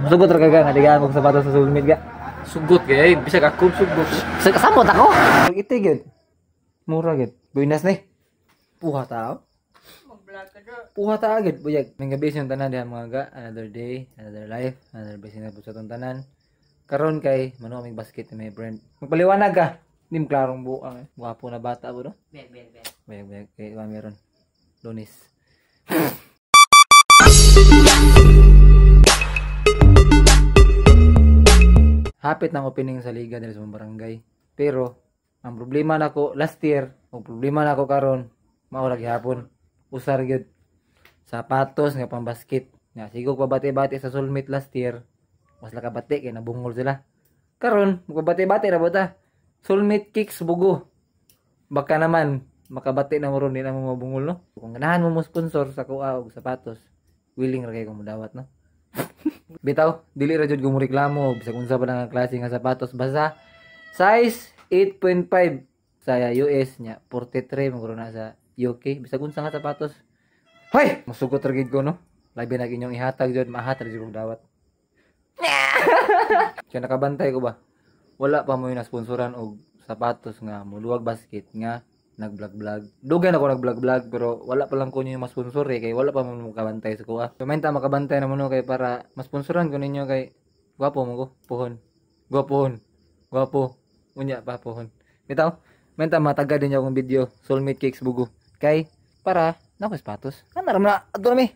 Sugot ra ka nga digaan og sapatos sa Soulmate ga. Sugot kay bisag ako sugot. Samot ako. Iti gyud. Mura gyud. Buenas ni. Puha tao. Puha ta agad buyag. May gabi yung tanan diha mga ga. Another day, another life, another blessing na po sa atong tanan. Karon kay mano aming basket ni my friend. Magpaliwanag ka. Di mo klarong buang eh. Gwapo na bata po no? Beg, beg, beg. Buyag, buyag. Kay iba meron. Lunis. Hapit ng opening sa liga diri sa barangay. Pero ang problema nako last year, ang problema nako karon, mao ra gihapon. Usar gyud. Sapatos nga pang basket. Nga sigog pabati-bati sa Soulmate last year. Mas lakabati kay nabungol sila. Karon, magpabati-bati ra ba ta? Soulmate Kicks bugo. Baka naman makabati na mo ron, di na mo mabungol no. Kung ganahan mo mo sponsor sa kuha og sapatos, willing ra kay kung modawat no. Bitaw, dili ra jud ko mo reklamo bisag unsa pa nga klase nga sapatos basta size 8.5 sa US nya 43 mo na sa UK bisag unsa nga sapatos. Hoy, musugot ra gid ko no. Labi na inyong ihatag jud, mahatag jud kog dawat. Kaya nakabantay ko ba? Wala pa mo yung nasponsoran og sapatos nga muluwag basket nga nag-vlog-vlog. Dugay na ko nag-vlog-vlog pero wala pa lang ko niyo masponsor eh kay wala pa mo makabantay sa kuha. So mainta makabantay na mo no kay para masponsoran ko ninyo kay gwapo mo ko, puhon. Gwapohon. Gwapo. Unya pa puhon. Bitaw, mainta mataga din akong video Soulmate Kicks bugo. Kay para na ko sapatos. Ana ra na adto mi.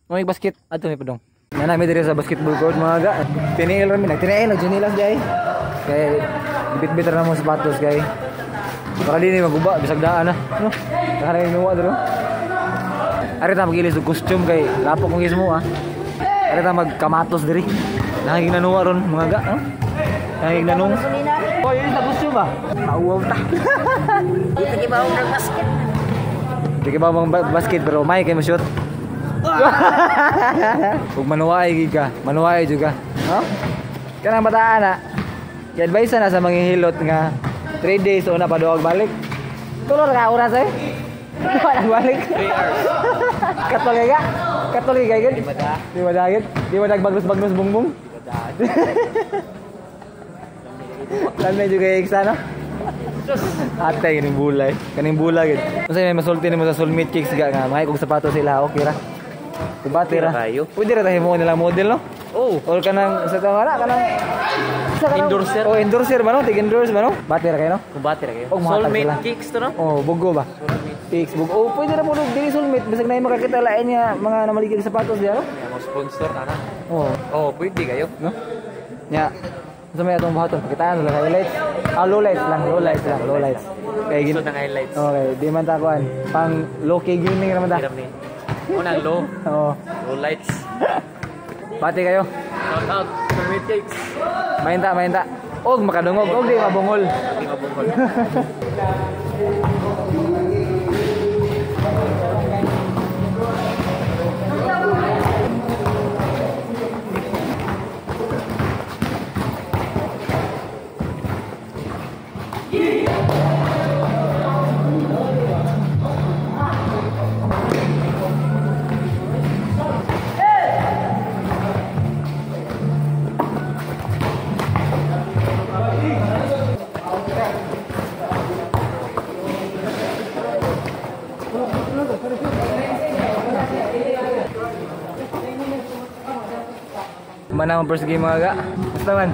May basket adto mi padong. Nana mi diri sa basketball court mga ga. Tiniil ra mi, nagtiniil nag-jinilas di ay. Kay bit-bit ra mo sapatos kay para di ni maguba bisag daan na no. Kaya nuwa dro. Ari ta magilis og costume kay lapok kong gismo ah. Ari ta magkamatos diri. Nahiging nanuwa ron mga ga no. Nahiging nanung. Oh, yun sa costume ba? Mauwaw ta. Di ka ba ang basket? Di ka ba ang basket pero may kay mo shoot. Ug manuwaay gid ka, manuwaay jud ka. No? Kanang bataan na. I-advise na sa mga hilot nga 3 days una pa duwag balik. Tulo ra ka oras eh. Duwa na balik. 3 hours. Katol kay ka? Katol kay gid? Di ba dagit? Di ba nagbagnos-bagnos bungbong? Lami jud kay iksa no. Ate kaning bulay, kaning bulay gid. Unsa may masulti nimo sa Soulmate Kicks ga nga may kog sapatos sila okay ra. Kubate ra. Pwede ra tayo mo nila model no? Oh, or kanang sa tawag na kanang endorser. Oh, endorser ba no? Tig endorse ba no? Bate ra kayo no? Kubate ra kayo. Og mahatag Soulmate sila. Kicks to no? Oh, bugo ba? Soulmate Kicks bugo. Oh, pwede ra mo dili Soulmate bisag naay makakita lain nga mga namaligid sapatos diha no? Yeah, mo sponsor ana. Oh, oh, pwede kayo no? Nya. Unsa may atong buhaton? Pakitaan sila highlights. Ah, low lights lang, low lights lang, low lights. Kay gin. So nang highlights. Okay, di man ta kuan. Pang low key gaming ra man ta. Unang low. Oo. Low lights. Pati kayo. Shout out Soulmate Kicks. Mainta, mainta. Og makadungog, og di mabungol. Di mabungol. Mana ang first game mga ga? Basta man.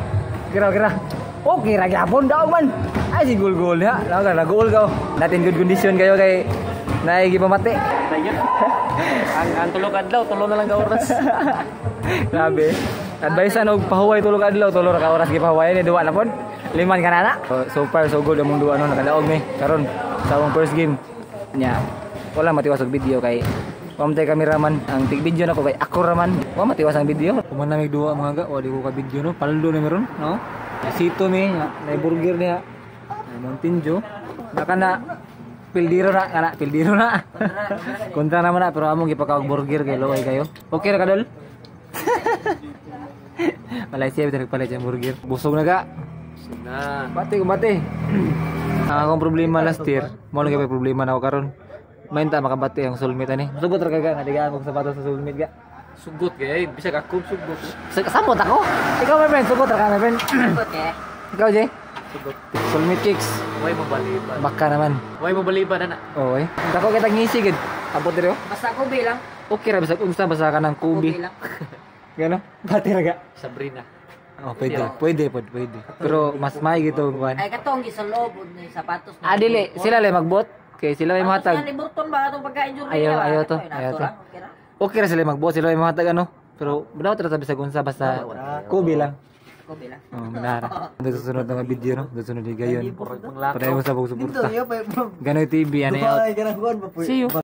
Kira kira. Okay ra gyapon daw man. Ay si goal goal ha. Lawa ka goal ka. Natin good condition kayo kay naigi pamati. Ang tulog adlaw, tulo na lang ka oras. Grabe. Advice og pahuway tulog adlaw, tulo ra ka oras gipahuway ni duwa na pod. Liman ka na. So far so good among duwa no, nakadaog mi karon sa among first game. Nya. Wala matiwas og video kay pamtay kameraman ang tig video nako kay ako ra man. Wa matiwas ang video. Kuman namig duwa mga ga, wa di ko ka video no. Paldo ni meron, no? Sito mi, na burger niya. Na Mountain Dew. Naka na pildiro na, kana pildiro na. Kontra naman na pero among gipakaog burger kay looy kayo. Okay ra kadol? Malaysia bitong nagpalit ang burger. Busog na ga. Busog na. Bati ko bati. Ang akong problema last year, mo lang kay problema na ako karon. Mainta makabati ang Soulmate ani. Sugot ra ka nga digaan og sapatos sa Soulmate ga. Sugot kay bisag ako sugot. Samot ako. Ikaw, my friend, sugot ra ka, my friend. Okay. Ikaw, Jay? Sugot. Soulmate Kicks. Way mo baliban. Baka naman. Way mo baliban ana. Oo, eh. Dako kita ngisi gid. Abot diri oh. Basta Kobe lang. Okay ra bisag unsa, basta ka ng Kobe Kobe. lang. Gano? Bati ra ga. Sabrina. Oh, pwede. Pwede, pwede, pwede. Pero mas may gito kuan. Ay katong sa loob ni sapatos. Ah, dili, sila lay magbot. Kay sila may Mahatag. mahatag. Ni Burton ba atong pagka-injury? Ayaw, niya ba? ayaw to, Ito, ayaw to. lang, okay ra. Okay ra sila magbot, sila may mahatag ano. Pero banaw ra sa bisag unsa, basta Kobe lang. Kobe lang. Oh, manara. Sa susunod na mga video no, sa susunod na gayon. Murag manglakaw. Padayon sa pagsuporta. Ganoy TV, ano out. See you.